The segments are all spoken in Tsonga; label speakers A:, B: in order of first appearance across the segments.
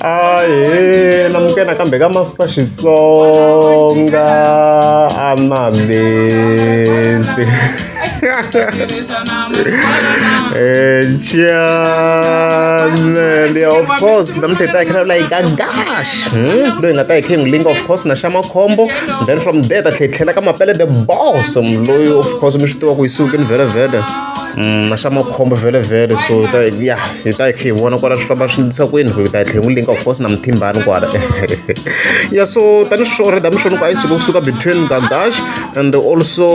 A: Ahee namukela nakambe ka Master Xitsonga Analyst channel yeah, of course namuntlha hi ta hi kha la hi gagash loyi hi nga ta hi kha hi n'wi linka of course na xa makhombo then from there ta tlhela hi tlhela ka mapele the boss loyi of course mi swi tiva ku yi sukini vhele vhele na xa makhombo vhele vhele so hi ta ya hi ta hi kha hi vona kwala swi famba swi ndlisa kwini hi ta hi tlhela hi n'wi linka of course na muthimbani kwala ya so tanihi swi already a mi swi vona ku a yi suke kusuka between gagash and also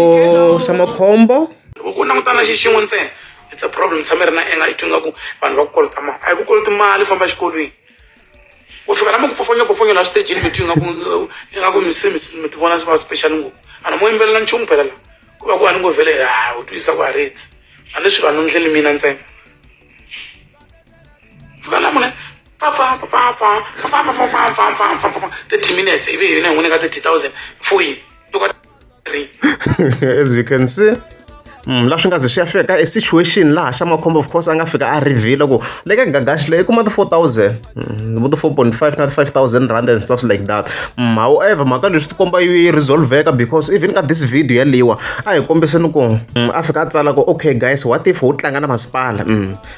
A: xa makhombo.
B: Loko ku langutana xi xin'we ntsena it's a problem tshame ri na enga i twa ingaku vanhu va ku kolota mali a hi ku koloti mali famba exikolweni ku fika la mi ku pfofonyapfofonya laha xitejini mi twa ingaku ingaku mi se mi ti vona se va special ngopfu a ni mo yimbelela nchumu phela la ku va ku a ni ngo vhele ha u twisa ku haretsi a ni swilo a ni ndleli mina ntsena fika la mune fa fa fa fa fa fa fa fa fa fa fa fa 30 minutes ivi hina hi n'wi nyika 30,000 for yini loko
A: as you can see la swi nga ze swi ya fika ka a situation laha xa makhombo of course a nga fika a reveal ku le ka gagashi leyi i kuma ti-4,000 vo ti-4.5 na ti-5,000 rand and stuff like that however mhaka leswi tikomba yi resolveka because even ka this video yaliwa a hi kombiseni ku a fika a tsala ku okay guys what if ho tlanga na masipala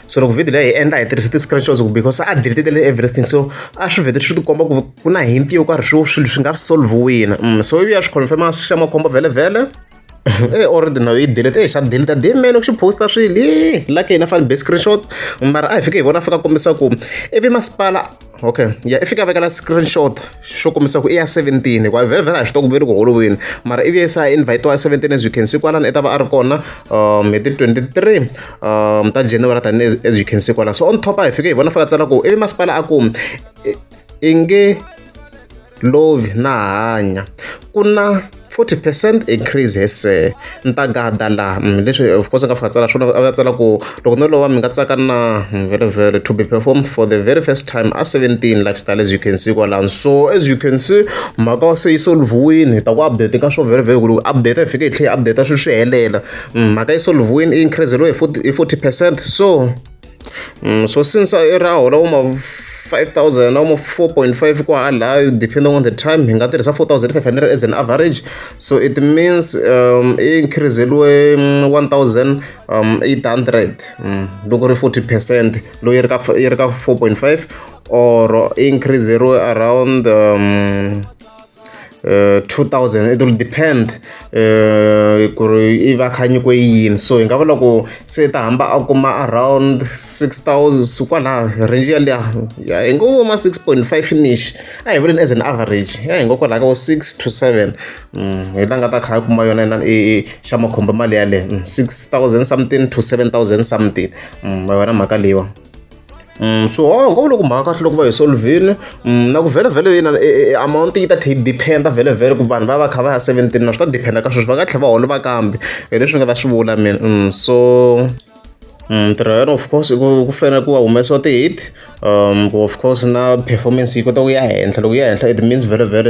A: so loko video leyi hi endla hi tirhise ti-screenshots because a delete everything so a swi vhete swi tikomba ku ku na hint yo karhi swo swilo swi nga solviwini so ivi ya swi confirma xa makhombo vhele vhele e already na yi delete e xa delete de man xi posta swilo lucky hina fane be screenshot mara a hi fike hi vona fika kombisa ku ivi masipala okay ya i fika vekela screenshot xo kombisa ku i ya 17 hikuva vhele vhele a hi swi tiva ku ve le ku holoveni mara ivi se a invite-iwa 17 as you can see kwalano i ta va a ri kona hi ti 23 ta January tani as you can see kwala so on top a hi fike hi vona fika tsala ku ivi masipala a ku i nge lovi na hanya ku na 40% increase hese ni ta gada laha leswi of course a nga fika tsala swona a tsala ku loko no lova mi nga tsaka na vhele vhele to be performed for the very first time a 17 lifestyle as you can see kwalano so as you can see mhaka se yi solviwini hi ta ku update ka swo vhele vhele ku loko update hi fike hi tlhela hi update swilo swi helela mhaka yi solviwini i increase-eriwe hi 40% so so since i ri a hola vo ma 5000 na 4.5 kwalaho depending on the time hi nga tirhisa 4500 as an average so it means i increase-eriwe 1800 loko ri 40% loko yi ri ka yi ri ka 4.5 or increase-eriwe around 2000 it will depend ku ri i va kha nyikiwe yini so hi nga vula ku se ta hamba a kuma around 6000 kwalaho range yaliya ya hi ngo ma 6.5 niche a hi vuleni as an average ya hi ngo kwalaho ka vo 6 to 7 hi la nga ta kha a kuma yona na i xa makhombo mali yaleyo 6000 something to 7000 something ma yona mhaka leyiwa so ho ngo loko mhaka kahle loko va hi solvile na ku vhele vhele yina amount yi ta tlhe yi depend vhele vhele ku vanhu va va kha va ya 17 na swi ta depend ka sweswi va nga tlhela va holova kambe hi leswi nga ta swi vula mina so ntirho wa yena of course ku fanele ku va humesiwa ti-hit of course na performance yi kota ku ya henhla loko yi ya henhla it means vhele vhele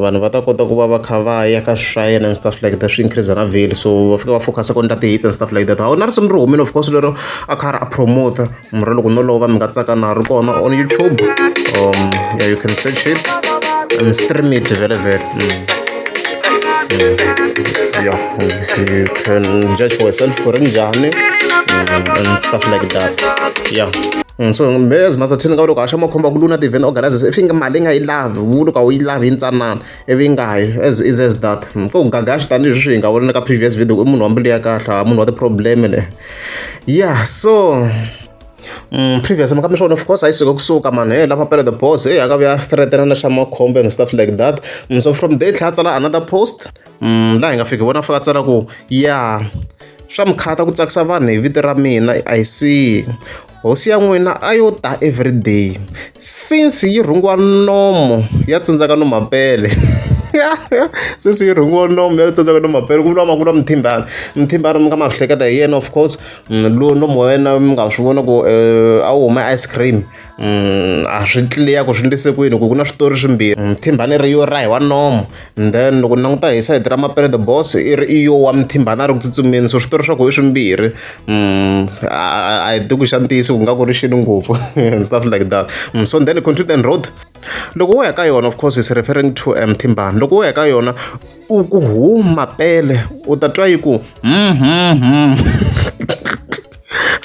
A: vanhu va ta kota ku va va kha va ya ka swa yena and stuff like that swi increase na value so va fika va focus ku endla ti-hits and stuff like that a na risimu ri humile of course lero a kha a promote mara loko no lova mi nga tsaka na ri kona on YouTube yeah you can search it and stream it vhele vhele yeah you can judge for yourself ku ri njhani and stuff like that yeah so as masathini ka loko a xa makhombo ku luna ti-event organizers if yi nga mali yi nga yi lavi vuli ka u yi lavi yi ntsanana ivi yi nga yi as easy as that ko gagaxi tanihileswi hi nga vona ka previous video i munhu wa mbilu ya kahle a munhu wa ti-problem le yeah so previous mhaka mi swona of course a yi suka kusuka man hey lava pele the boss hey a ka vuya threatena na xa makhombo and stuff like that so from there tlhela tsala another post laha hi nga fiki vona fika tsala ku ya swa mikhata ku tsakisa vanhu hi vito ra mina I see hosi ya n'wina a yo ta everyday since yi rhungiwa nomo ya tsandzeka no mapele Se swi rhungiwa nomu ya tsandzeka no mapele ku vuriwa ma ku vuriwa mthimbani. Mthimbani mi nga ma hleketa hi yena of course lowu nomu wa yena mi nga swi vona ku a wu huma ice cream. A swi clear ku swi endlise ku yini ku ku na switori swimbirhi. Mthimbani ri yo rahiwa nomu and then loko ni languta hi sayiti ra Mapele the boss i ri i yo wa Mthimbani a ri ku tsutsumeni so switori swa kona i swimbirhi. A hi tivi ku xa ntiyiso ku nga ku ri xini ngopfu and stuff like that. So then continue and wrote loko wo ya ka yona of course is referring to Mthimbani loko wo ya ka yona u ku hu Mapele u ta twa yi ku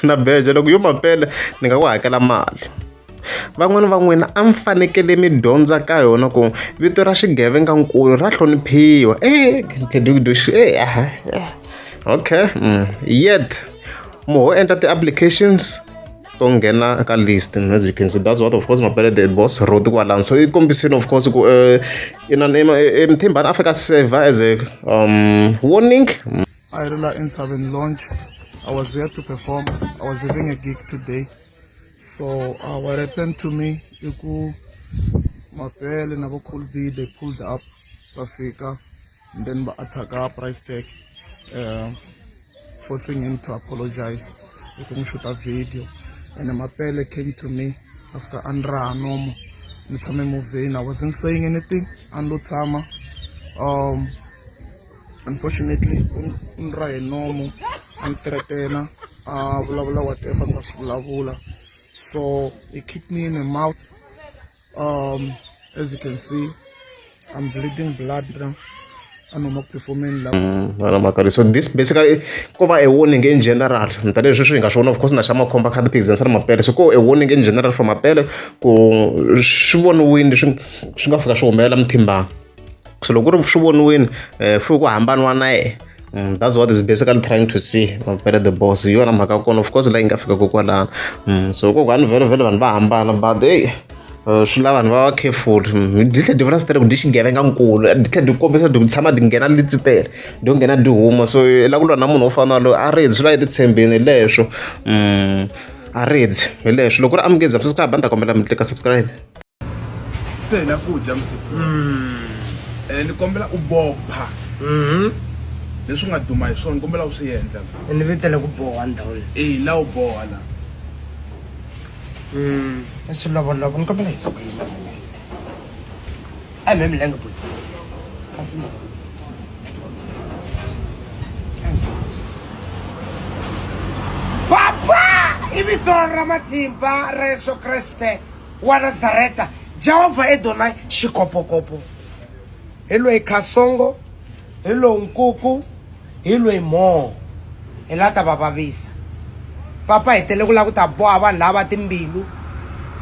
A: na beja loko yo Mapele ni nga ku hakela mali. Van'wani va n'wina a mi fanekele mi dyondza ka yona ku vito ra xigevengankulu ra hloniphiwa okay yet mo ho endla ti-applications to nghena ka list as you can see that's what of course Mapele the boss wrote kwalano so i kombisile of course ku inani Mthimbani a fika serve as a warning.
C: I ri la entshaveni launch. I was here to perform. I was having a gig today. So what happened to me i ku Mapele na vo Cool B they pulled up va fika and then va attacka price tag forcing him to apologize hi ku n'wi shoota video and Mapele came to me after a ni raha nomo ni tshame movheni I wasn't saying anything a ni lo tshama unfortunately u ni rahe nomo a ni threatena a vulavula whatever ni nga swi vulavula so he kicked me in the mouth as you can see I'm bleeding blood now a ni huma ku performeni la
A: na mhaka so this basically ko va a warning in general tanihi sweswi hi nga swi vona of course na xa makhomba kha tiphikizanisa na Mapele so ko a warning in general from Mapele ku swi voniwini swi swi nga fika swi humelela Mthimbani so loko ku ri swi voniwini futhi ku hambaniwa na yena that's what is basically trying to see Mapele the boss hi yona mhaka ya kona of course la yi nga fika kokwalano so kokwani vhele vhele vanhu va hambana but hey swi lava vanhu va va careful di tlhela di vula ku di xigevengankulu di tlhela di kombisa di tshama di nghena litsitele di nghena di huma so i lava ku lwa na munhu wo fana na loyi a ri swi la yi titshembini hi leswo a ri hi leswo loko ku ri amukezi subscribe a ni ta kombela mi tlika subscribe.
D: Se hi la ku dya msiku ni kombela u bopha leswi nga duma hi swona ni kombela u swi endla
E: ni vitele ku boha ndhawu leyi
D: e la u boha la
E: i swilovolovo ni kombela hi suka yi a hi me milenge boy kasi papa i vito ra matimba ra Yesu Kreste wa Nazareta Jehovha Edonai xikopokopo hi loyi Khasongo hi lowu Nkuku hi loyi Mho hi la ta va vavisa papa hi tele ku lava ku ta boha vanhu lava timbilu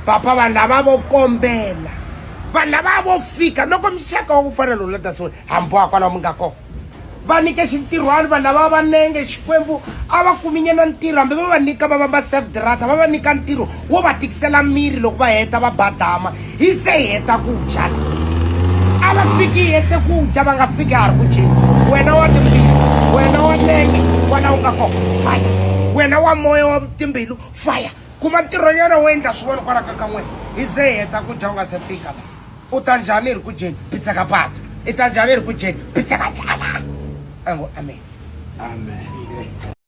E: papa vanhu lava vo kombela vanhu lava vo fika loko mixaka wa ku fana lowu la ta sungula hamboha kwalaho mi nga kona va nyike xintirhwani vanhu lava va nenge xikwembu a va kumi nyana ntirho hambi va va nyika va vamba self drata va va nyika ntirho wo va tikisela miri loko va heta va badama hi se hi heta ku dya la a va fiki hi hete ku dya va nga fiki ha ri ku dyeni wena wa timbilu wena wa nenge wena u nga kona fire wena wa moya wa timbilu fire kuma ntirhonyana wo endla swin'wana kwala ka ka n'wina hi ze hi heta ku dya u nga se fika la u ta njhani hi ri ku dyeni pitseka patu i ta njhani hi ri ku dyeni pitseka dlala a ngo amen
D: amen.